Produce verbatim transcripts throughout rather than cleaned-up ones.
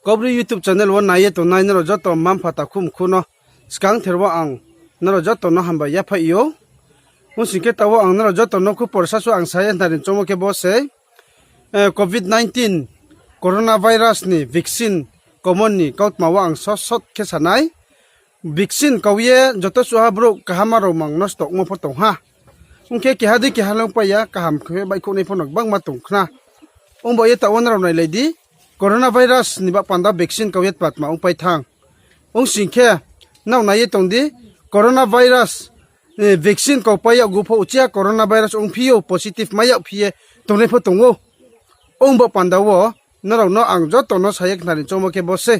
Kaubru YouTube channel wo nai ye tongnai nrao joto mma-mpha takhu mkhu no skangther wo ang nrao joto no hambai yaphaih ou. Ong sing khe taoh wo ang nrao joto no khupor sasu ang sa ye nari choungmo khe bo sei, eh, covid nineteen coronavirus ni vaccine kaumon ni kautma wo ang sot sot khe sa nai. Vaccine kau ye joto suha brouh kaham rao mang nosto ongmo pho tong ha. Ong khe keha dei keha le ongpai ya, kaham khe baihkhouhnai pho no gbangma tong khna. Ong baoh ye taoh wo nrao nailai di, coronavirus ni baoh panda vaccine kau ye tma tma ongpai thanng. Ong sing khe nrao nai ye tong di, coronavirus, eh, vaccine kaupai yaggu pho uchih ha coronavirus ongphi ou, positive mai yagphi ye tongnai pho tong ou. Ong baoh panda wo nrao no ang joto no sa ye khnari choungmo khe bo sei.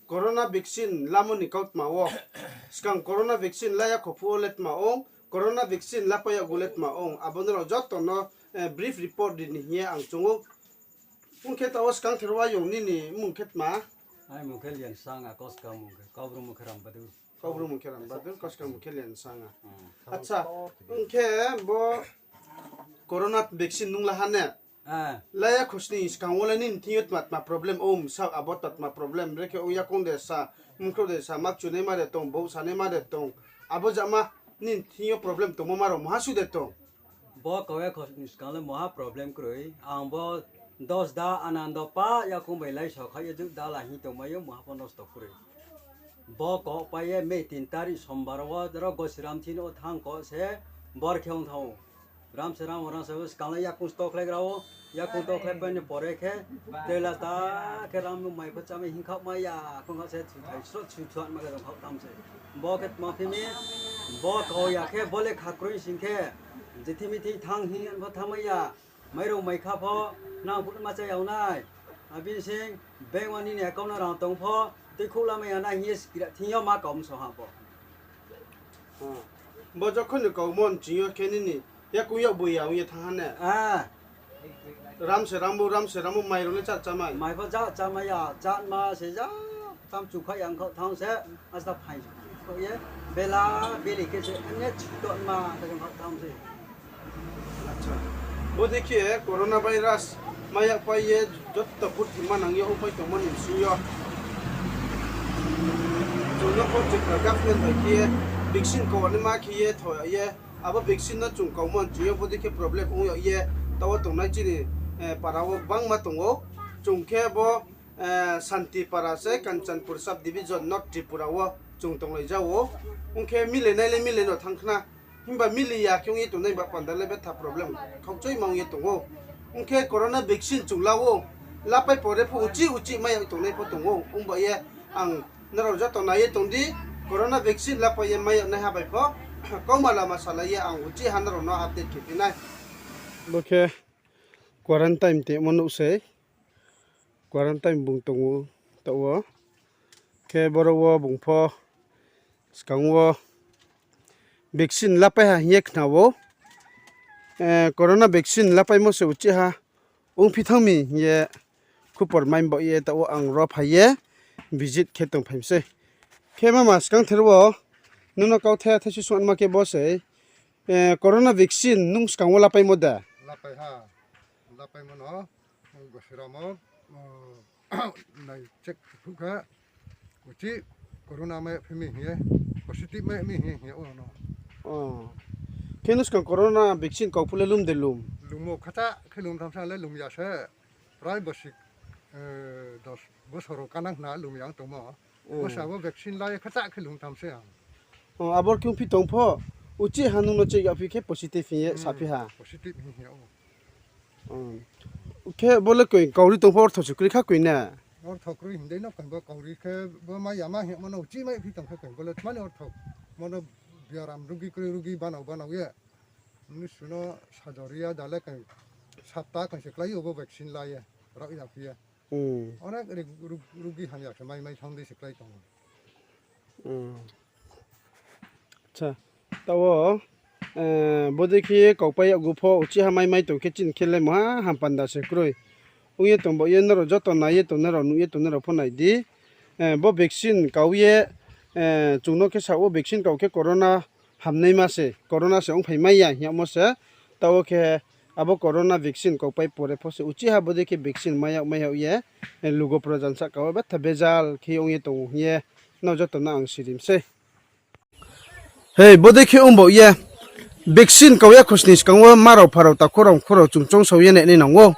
Corona vaccine lamo ni kautma wo, skang corona vaccine la ya kho phuh wo le tma ong, corona vaccine lapai yaggu le tma ong, abo nrao joto no, eh, brief report ri ni hing ye ang choung ou. Ong khe taoh wo skangther wo ayong nini mmung khe tma? Ai mung khe Lian Sanga, koskang mung khe, Kaubru mung khe Ram Badur. Kaubru mung khe Ram Badur, koskang mung khe Lian Sanga. Acha, ong khe bo corona vaccine nung la ha ne? La ya khosning skang wo le nini thing yo tma tma problem ong, bsa abo tma tma problem, brekhe ong yakoung de sa, mkhrouh de sa, makchunaima de tong, bouh sanaima de tong, abo jama nini thing yo problem tongmo ma rao maha su de tong? Bo kau ya khosning skang le maha problem kroi, ang bo dos da anando pa yakoung bai lai so kha ye juk da la hing tongmai ou, maha pho nosto kroi. Bo kau pai ye May tin tarik sombar wo ro Gosiram thing wo thanng kau se bor khe ong thanng ou. Ram se ram, ram se skang le yakoung stokhlai gra ou, yakoung tokhlai pai ni pore khe, tela ta khe ram mai pho chámai hing khaoh mai ya, khong khaoh se thuthai sroh thuthuanma khe tong khaoh tham se. Bo khe tma phi mi, bo kau ya khe bo le kha kroi sing khe, je thimi thing thanng hing pho thanngmai ya, mairung mai kha pho, nang phuh ma chá yag nai. Abini sing, bank wo nini account no rang tong pho, tuikhouh lamai ya nai hing ye skira thing yo ma kau mso ha bo. Bo jokhon ni kaumon ching yo khe nini yakoung yag boi ya ong ye thanng ha ne? Ram se ram bo, ram se ram bo, mai rao le chá chámai? Mai pho chá chámai ya, cháma se ja, tam chu kha yang khaoh thanng se, asta phai khaoh ye, bela beli khe se, ane chuto ma khe khaoh thanng se. Bodei khe coronavirus mai yagpai ye joto purthima nang ye ongpai tongmo ni bsing yo, chung no pho Tripura government bai khe ye vaccine kau naima khe ye tho ye, abo vaccine no chung kaumon ching yo bodei khe problem ong yag ye, taoh wo tongnai chini, eh, para wo gbangma tong ou. Chung khe bo, eh, Santipara se, Kanchanpur sub division, North Tripura wo chung tonglai ja ou. Ong khe milainai le milai no thanng khna. Himba mili ya khe ong ye tongnai ba panda le betha problem khaukchoima ong ye tong ou. Ong khe corona vaccine chung la ou, lapai pore pho uchih uchih mai yag tongnai pho tong ou. Ong ba ye ang nrao joto nai ye tong di, corona vaccine lapai ye mai yag naiha bai pho kauma lama salai ye ang uchih ha nrao no update khe phi nai. Bo khe quarantine tongmo nouh sei, quarantine bung tong ou taoh wo. Khe boro wo bung pho skang wo vaccine lapai ha hing ye khna ou. Eh, corona vaccine lapaimo se uchih ha ongphi thanng mi hing ye khupor mai baoh ye taoh wo ang ro phai ye visit khe tongphai mi sei. Khe mama skangther wo nung no kauthai thaisu sungma khe bo sei, eh, corona vaccine nung skang wo lapaimo de? Lapai ha, lapaimo no, Gosiram wo, nai check phuh khe, uchih corona mai yagphi mi hing ye, positive mai yag mi hing ye hing yag ou no. Khe nung skang corona vaccine kau phuh le lum de lum? Lum ou, khacha khe lum tham se, ang le lum ya se. Prai bosi, eh, dos bosor rao kanang khna lum ya ong tongmo. Bo se abo vaccine la ye khacha khe lum tham se ang. Abo khe ongphi tong pho, uchih ha nung no check yagphi khe positive hing ye saphi ha. Positive hing ye ou. Khe bo le koi kauri tong pho ortho se kroi kha koi na? Ortho kroi hing dei no koi bo kauri khe bo mai yama hing yagmo no uchih mai phi tong khe koi bo le tma ni ortho. Mo no biaram rugi kroi rugi banao banao ye. Mnusu no sajor ya da le koi sapta koi se klái ou bo vaccine la ye. Rao ya phi ye. Onek ri-, ru-, rugi hamya khe mai mai thanng dei se klái tong ou. Acha, taoh wo, eh, bodei khe kaupai yaggu pho uchih ha mai mai tong khe chini khe le maha ham panda se kroi. Ong ye tong baoh ye nrao joto nai ye tongnai rao, nuh ye tongnai rao pho nai di. Eh, bo vaccine kau ye, eh, chung no khe sa ou vaccine kau khe corona hamnaima se, corona se ongphai mai ya hing yagmo se. Taoh wo khe Abo corona vaccine kaupai pore pho se uchih ha bodei khe vaccine mai yag mai yag ye, lugo projan sahka wo betha bejal khe ong ye tong hing ye, nrao joto no ang sirim sei. Hei, bodei khe ong baoh ye, vaccine kau ya khosni skang wo ma rao pha rao, takhu rao, mkhu rao chung choungsao ye nainai nang ou.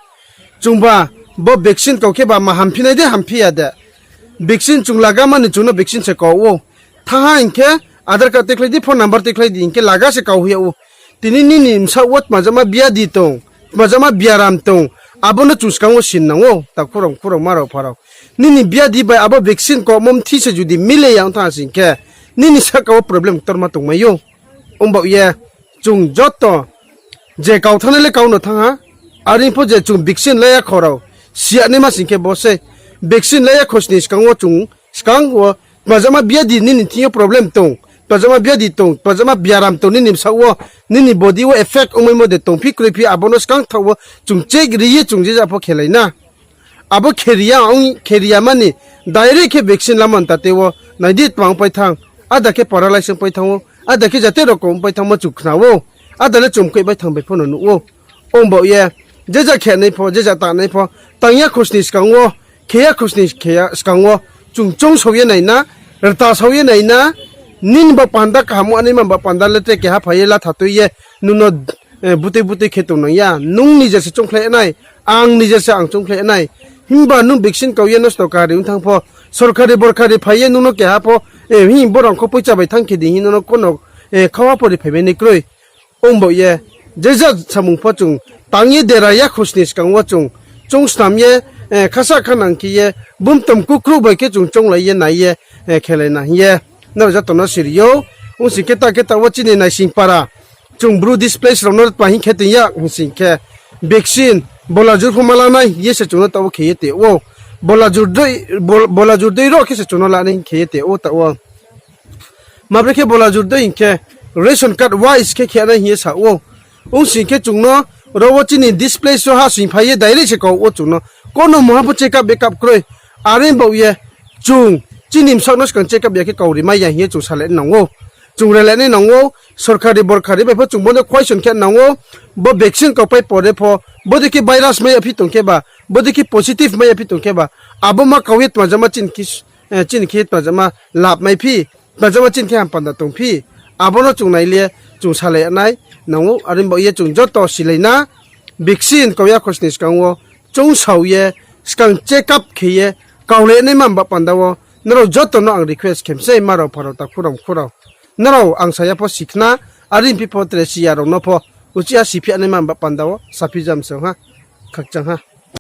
Chungba, bo vaccine kau khe ba ma hamphi nai de, hamphi ya de. Vaccine chung laga mani chung no vaccine se kau ou. Thanng ha hing khe, Aadhaar card tuikhlai di, phone number tuikhlai di hing khe laga se kau hoih yag ou. Tini nini bsaoh wo tmajama biadi tong, tmajama biaram tong, abo no chung skang wo sin nang ou, takhu rao, mkhu rao, ma rao pha rao. Nini biadi bai abo vaccine kaumo mthi se judi mile ya ong thanng ha sing khe, nini sahka wo problem ktorma tongmai ou. Ong baoh ye, chung joto je kau thanngnai le kau no thanng ha, are pho je chung vaccine lai ya kho rao, si ya naima sing khe bo sei, vaccine lai ya khosni skang wo chung, skang wo, tmajama biadi nini thing yo problem tong, tmajama biadi tong, tmajama biaram tong nini bsaoh wo, nini body wo effect ongmaimo de tongphi kroiphi, abo no skang thaoh wo chung check ri ye chung je ja pho khelai na. Abo khe ri ya ong, khe ri ya mani, direct khe vaccine lamo ntate wo, nai di tma ongpai thanng, ada khe paralyze ongpai thanng ou, ada khe jate rokom ongpai thanngmo chung khna ou, ada le chumkoih bai thanng bai pho no nuh ou. Ong baoh ye, je ja khe nai pho, je ja ta nai pho, tang ya khosni skang wo, khe ya khosni khe ya skang wo, chung choungsao ye nai na, rta sao ye nai na, nini ba panda kaham anaima ba panda le tre keha phai ye latha tui ye, nung no, butui butui khe tongnang ya, nung nije se choungkhlai nai, ang nije se ang choungkhlai nai. Himba nung vaccine kau ye nosto kari ong thanng pho, sorkari borkari phai ye nung no keha pho, hing bo rangkho poicha bai thanng khe di hing nung no kono, khauha pho ri phaimai nai kroi. Ong baoh ye, je ja samung pho chung tang ye dera ya khosni skang wo chung, chung snam ye, khasa khanang khe ye, bumtom kukhruh bai khe chung chounglai ye nai ye, khelai na hing ye, nrao joto no siri ou. Ong sing khe ta khe taoh wo chini naising para, chung Bru displace rao no tma hing khe toing ya hing sing khe, vaccine, bola jur pho ma lanai hing ye se chung no taoh wo khe ye te ou. Bola jur dei, bol-, bola jur dei ro khe se chung no lanai hing khe ye te ou taoh wo. Ma bre khe bola jur dei hing khe, ration card wise khe khe nai hing ye sa ou. Ong sing khe chung no, ro wo chini displace rao ha sing phai ye direct se kau ou chung no. Kono mungha pho check up backup kroi. Are baoh ye, chung, chini bsaoh no skang check up ya khe kau ri mai ya hing ye chung salai nang ou. Chung relai nai nang ou, sorkari borkari bai pho chung bo no question khe nang ou, bo vaccine kaupai pore pho, bodei khe virus mai ya phi tong khe ba, bodei khe positive mai ya phi tong khe ba, abo ma kau ye tmajama chini khe, chini khe tmajama lab mai phi, tmajama chini khe ham panda tong phi, abo no chung nai le, chung salai nai nang ou, are baoh ye chung joto silai na, vaccine kau ya khosni skang wo, choungsao ye, skang check up khe ye, kaulai naima ba panda wo, nrao joto no ang request khe mi sei, ma rao pha rao, takhu rao, mkhu rao. Nrao ang sa ya pho si khna, are phi pho tre si ya rao no pho, uchih ha siphi naima ba panda wo, saphi jam se ong ha, khakchang ha.